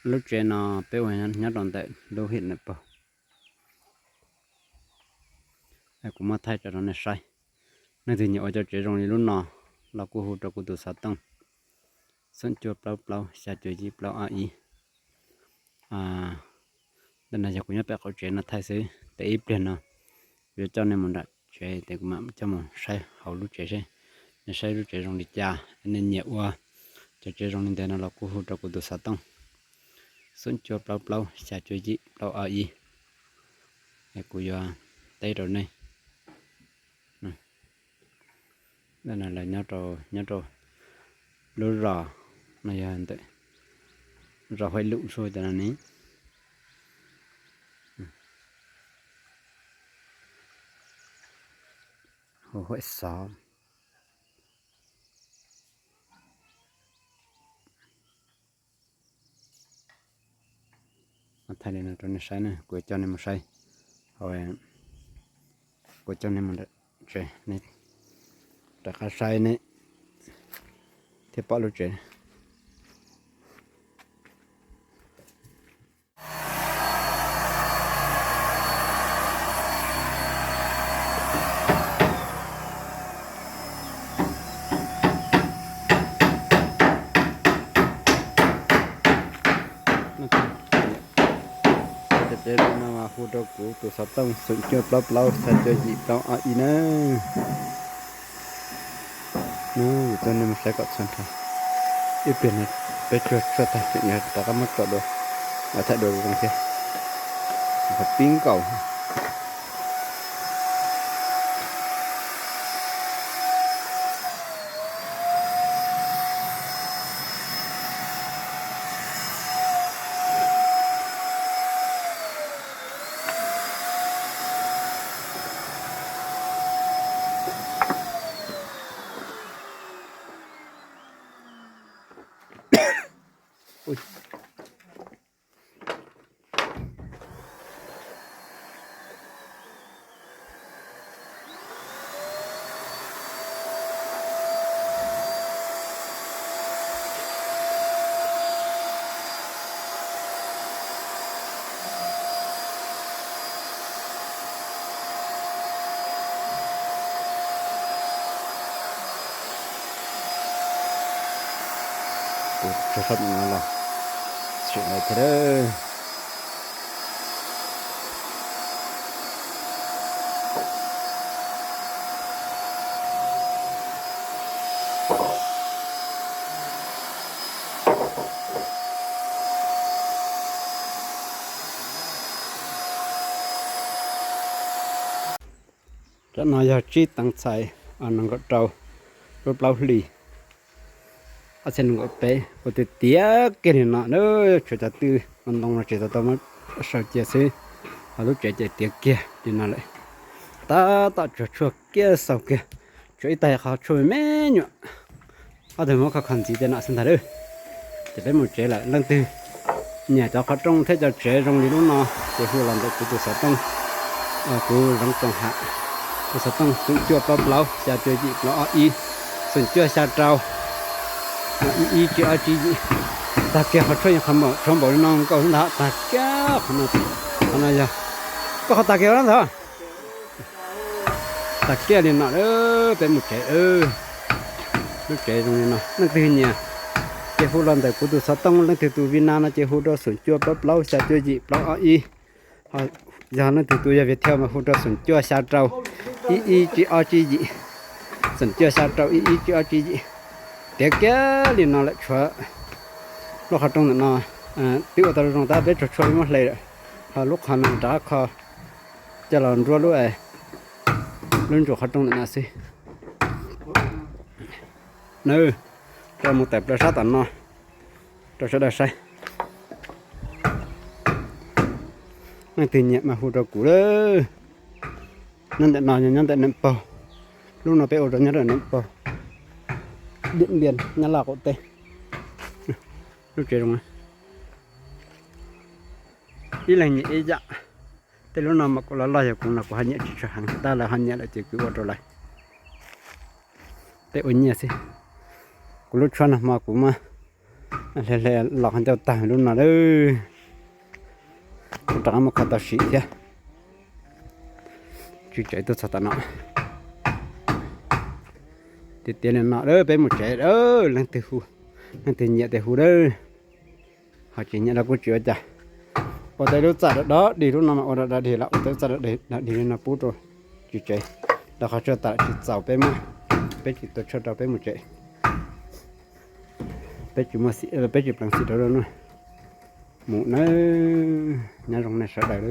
Lub tsev no peb ua nyob rau ntawm lub him Nais Paug. Kuv muab thaij tso rau nej saib. Leej twg nyiam ua cov tsev zoo li lub no los kuj hu rau kuv tus xov tooj xoom cuaj plaub plaub xya cuaj yim plaub ob ib. Ntawm no yog kuv nyob pem qaum tsev no thaij xwb, tes ib pliag no kuv yuav coj nej mus nram tsev tes kuv mam coj mus saib hauv lub tsev seb nej saib lub tsev zoo li cas. Nej nyiam ua cov tsev zoo li ntawd no los kuj hu rau kuv tus xov tooj xoom cuaj plaub plaub xya cuaj yim plaub ob ib, kuv yuav teb rau nej. Lawv nyob rau lub zos no yog ntawm zos Huaib Lum Suab cov no ne. Hu Huaib Xov. Thaij li no rau nej saib na, kuv coj nej mus saib, kuv coj nej mus tsev, nej rov qab saib nej thiaj pom lub tsev. Cov tsev no mas hu rau kuv tus xov tooj xoom cuaj plaub plaub xya cuaj yim plaub ob ib na. Yus tuaj nej mus saib kom txhua nrho. Ib pliag no peb tsuag tshuaj tag tseem yuav rov qab muab tso dua, thaij dua zoo thiab. Pib nkaus. Tus tsuag sab no los tseem lawv thiab. Cov no yog tsib teev txhais nees nkaum rau lub plaub hlis ob txhiab nees nkaum peb ua tiav tiav kiag li no na. Tshuav cov twj ntoo no tseem tau tau muab sau cia xwb, ho lub tsev ces tiav kiag li no lawm. Tab tom tsuag tshuaj kiag xaus kiag, tshuav ib tag qhov tshuaj me me nyuam. Ob tug muab kho kho ntxiv tej no xwb ntag. Ces peb mus tsev lawm, leej twg nyiam cov qhov rooj thiab cov tsev zoo li lub no ces hu los ntawm kuv tus xov tooj, kuv Zoov Txoos Ham, tus xov tooj xoom cuaj plaub plaub xya cuaj yim plaub ob ib, xoom cuaj xya rau ib ib tsib ob tsib yim. Tag kiag qhov tshuaj, qhov npaum tshuav npaum li no nkaus xwb ntag, tag kiag qhov no, qhov no yog koj qhov tag kiag ntag. Tag kiag li no, peb mus tsev. Lub tsev zoo li no, leej twg nyiam ces hu los ntawm kuv tus xov tooj, leej twg tus Vina no ces hu rau xoom cuaj plaub plaub xya cuaj yim plaub ob ib. Yog leej twg tus yog Viettel mas hu rau xoom cuaj xya rau ib ib tsib ob tsib yim, xoom cuaj xya rau ib ib tsib ob tsib yim. Tiav kiag li no lawm, tshuav lub qhov rooj ntawm no twb ua tau zoo tab peb tsuag tshuaj muab hle lawm, ho lub qhov no rov qab kho coj los nruab lub, lub ntsuas qhov rooj ntawm no xwb. Nws rau mus tawm plaws sab tom no rau sawv daws saib. Leej twg nyiam mas hu rau kuv lawm. Nyob ntawm no yog nyob ntawm Neem Paug, lub no peb ua rau nyob ntawm Neem Paug, Điện Biên, Nyab Laj qaum teb. Lub tsev zoo, ib leeg nyiam ib yam. Tej lub no mas kuv los loj yog kuv no kuv ho nyiam tsis tshua heev, tab lawv ho nyiam lawm ces kuv ua rau lawv. Peb ua nyiaj xwb. Kuv lub tshuab no hmo kuv muab Hle hle los qhov ncauj tag lub no lawm. Kuv rov qab muab kho tau sim thiab. Tswv tsev tuaj txog tom no. Tiag tiag li no lawm, peb mus tsev lawm, leej twg hu, leej twg nyiam ces hu lawm. Ho tsis nyiam los kuj tsis ua cas. Ua tau lub txaj dog dig lub no mas ua dog dig lawm, ua tau lub txaj dog dig li no pub rau tswv tsev. Los qhov tshuaj tas tsis txaus peb muab, peb tsis tua tshuaj rau peb mus tsev. Peb tsis muaj xim, peb tsis pleev xim rau no. Mus nawb, nyob zoo nej sawv daws,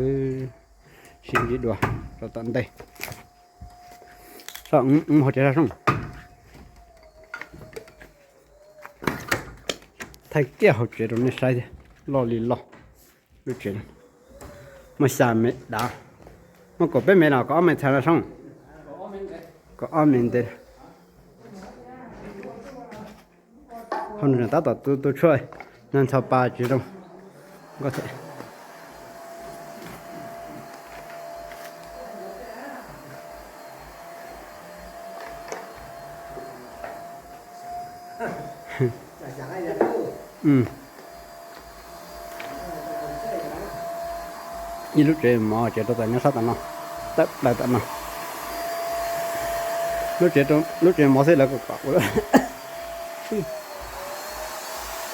sib ntsib dua rau tom ntej. Hauv tsev Sooj, thaij kiag hauv tsev rau nej saib thiab. Loj li loj. Lub tsev muaj xya mev dav, muaj kaum peb mev los kaum ob mev txhais no Sooj. Kaum ob mev ntev. Hauv no tab tom tu tu tshuaj, nag ntxhov pa tsis zoo. Nkauj thiab. Ib lub tsev mov ces rau tom nyob sab tom no, tawm plaws tom no. Lub tsev, lub tsev mov xwb lawv kom kom ua.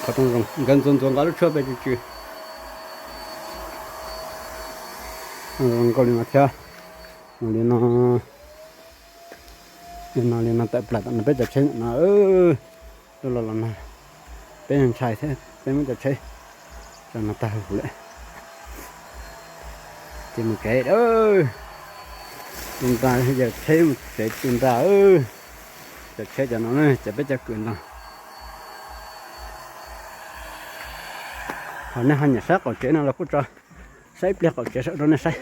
Qhov rooj zoo, nkawd ntxuav ntxuav nqa lub tshuaj pem tsw tsw. Zoo nkauj li no thiab. Li no, li no li no tawm plaws tom no peb cov tsheb ntawm no. Lub los los no peb ntshai thiab peb muab cov tsheb tso no tag huv lawm. Ces mus tsev lawm. Tu nra, yawg tsheb mus tsev tu nra. Cov tsheb cov no ces peb cov kwv no. Ho nej ho nyiam saib qaum tsev no los kuj tso, saib ib pliag qaum tsev sawv rau nej saib.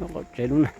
Qaum tsev lub no.